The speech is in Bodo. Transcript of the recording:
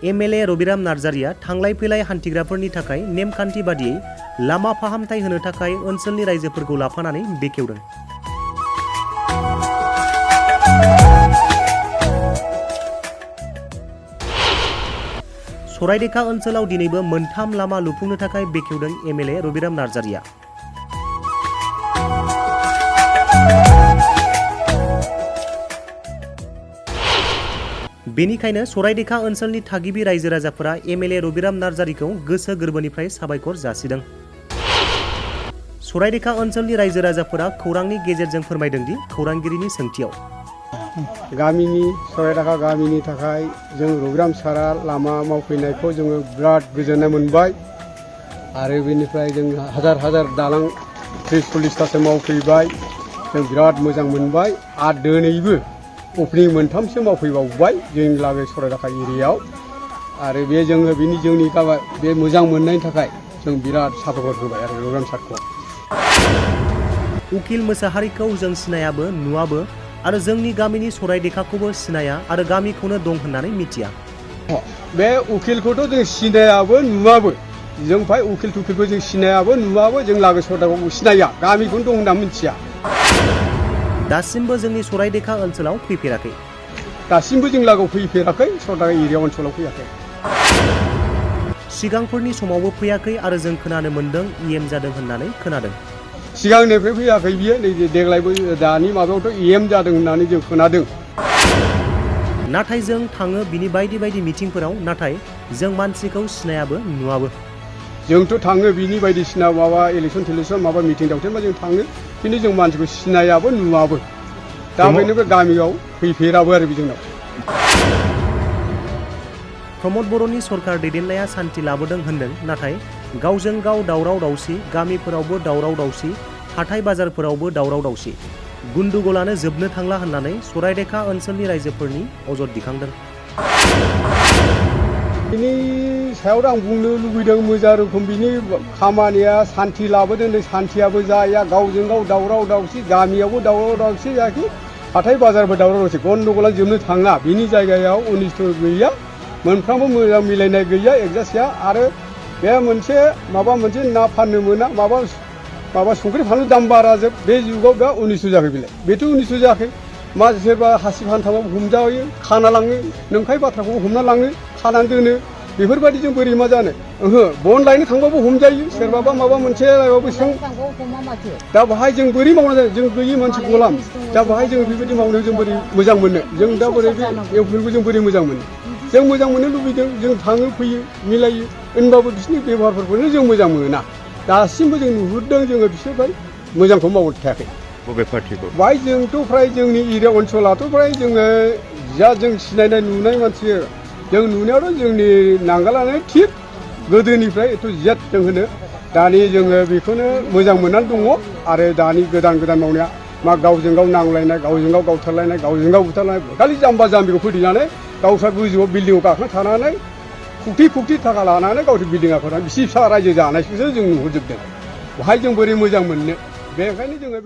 एमएलए रबिराम नार्जारिया थांलाय फैलाय हान्थिग्राफोरनि थाखाय नेमखान्थि बादियै लामा फाहामथाय होनो थाखाय ओनसोलनि रायजोफोरखौ लाफानानै बेखेवदों। सरायदेखा ओनसोलाव दिनैबो मोनथाम लामा लुफुंनो थाखाय बेखेवदों एमएलए रबिराम नार्जारिया। बेनिखायनो सरायदेखा ओनसोलनि थागिबि रायजो राजाफोरा एमएलए रबिराम नार्जारिखौ गोसो गोरबोनिफ्राय साबायखर जासिदों। सरायदेखा ओनसोलनि रायजो राजाफोरा खौरांनि गेजेरजों फोरमायदों दि खौरांगिरिनि सोंथियाव गामिनि सरायदेखा गामिनि थाखाय जों रबिराम सारा लामा मावफैनायखौ जोङो बिराद गोजोननाय मोनबाय आरो बेनिफ्राय जों हाजार दालां 30-40थासो मावफैबाय जों बिराद मोजां मोनबाय आरो दिनैबो अपेनिं मोनथामसो मावफैबावबाय जोंनि लागै सरायदेखा एरियायाव आरो बे जोङो जोंनि गाबाय बे मोजां मोननायनि थाखाय जों बिराद साबायखर होबाय आरो रबिराम सारखौ। उकिल मोसाहारिखौ जों सिनायाबो नुवाबो आरो जोंनि गामिनि सरायदेखाखौबो सिनाया आरो गामिखौनो दं होननानै मिथिया। बे उकिलखौथ' जों सिनायाबो नुवाबो जों फाय उकिल थुकिलखौ जों सिनायाबो नुवाबो जों लागै सरायदेखाखौ सिनाया गामिखौनो दं होनना मिथिया। दासिमबो जोंनि सरायदेखा ओनसोलाव फैफेराखै। दासिमबो जों लागोआव फैफेराखै सरायदेखा एरिया ओनसोलाव फैयाखै। सिगांफोरनि समावबो फैयाखै आरो जों खोनानो मोन्दों EM जादों होननानै खोनादों। सिगांनिफ्राय फैयाखै बियो नै देग्लायबो दानि माबायावथ' EM जादों होननानै जों खोनादों। नाथाय जों थाङो बिनि बायदि मिटिंफोराव नाथाय जों मानसिखौ सिनायाबो नुवाबो। जोंथ' थाङो बिनि बायदिसिना माबा इलेक्सन माबा मिटिं दावथिंबा जों थाङो खिन्थु जों मानसिखौ सिनायाबो नुवाबो दा बेनिफ्राय गामियाव फैफेराबो आरो जोंनाव। प्रमद बर'नि सरकार दैदेननाया सान्थि लाबोदों होनदों नाथाय गावजों गाव दावराव दावसि गामिफोरावबो दावराव दावसि हाथाय बाजारफोरावबो दावराव दावसि गुन्दुगलानो जोबनो थांला होननानै सरायदेखा ओनसोलनि रायजोफोरनि अजद दिखांदों। बिनि सायाव आं बुंनो लुबैदों मोजां रोखोम बिनि खामानिया सान्थि लाबोदों सान्थियाबो जाया गावजों गाव दावराव दावसि गामियावबो दावराव दावसि जायाखै हाथाय बाजारबो दावराव दावसि गन्दगला जोबनो थाङा बिनि जायगायाव अनिष्ट गैया मोनफ्रामबो मोजां मिलायनाय गैया एडजास्ट गैया आरो बे माबा मोनसे ना फाननो मोना माबा संख्रि फानलु दाम बारा जोब बे जुगाव दा अनिष्ट जायाखै बेलाय बेथ' अनिष्ट जायाखै मा सोरबा हासिब हान्थामाव हमजायो खाना लाङो नंखाय बाथ्राखौबो हमना लाङो खानानै दोनो बेफोरबायदि जों बोरै मा जानो ओहो बन लायनो थांबाबो हमजायो सोरबाबा माबा मोनसे लायबाबो सों दा बाहाय जों बोरै मावना जों गैयि मानसि गलाम दा बाहाय जों बेबायदि मावनायाव जों बोरै मोजां मोनो जों दा बोरै बे एवफोरखौ जों बोरै मोजां मोनो जों मोजां मोननो लुबैदों जों थाङो फैयो मिलायो होनबाबो बिसोरनि बेबहारफोरखौनो जों मोजां मोना दासिमबो जों नुहुरदों जोङो बिसोरहाय मोजांखौ मावनो थायाखै। बबे पार्टिखौ बाहाय जोंथ' फ्राय जोंनि एरिया ओनसोलाथ' फ्राय जोङो जा जों सिनायनाय नुनाय मानसि जों नुनायावथ' जोंनि नांगालानो थिग गोदोनिफ्राय एथ' जेद जों होनो दानि जोङो बेखौनो मोजां मोननानै दङ आरो दानि गोदान मावनाया मा गावजों गाव नांलायनाय गावजों गाव गावथारलायनाय गावजों गाव बुथारलायनाय खालि जाम्बा जाम्बिखौ फोथैनानै गावस्रा गोजौआव बिल्डिंआव गाखोना थानानै फुख्रि थाखा लानानै गावसोर बिल्डिंआव थानानै बिसि फिसा रायजो जानायखौसो जों नुहुरजोबदों बाहाय जों बोरै मोजां मोननो बेनिखायनो जोङो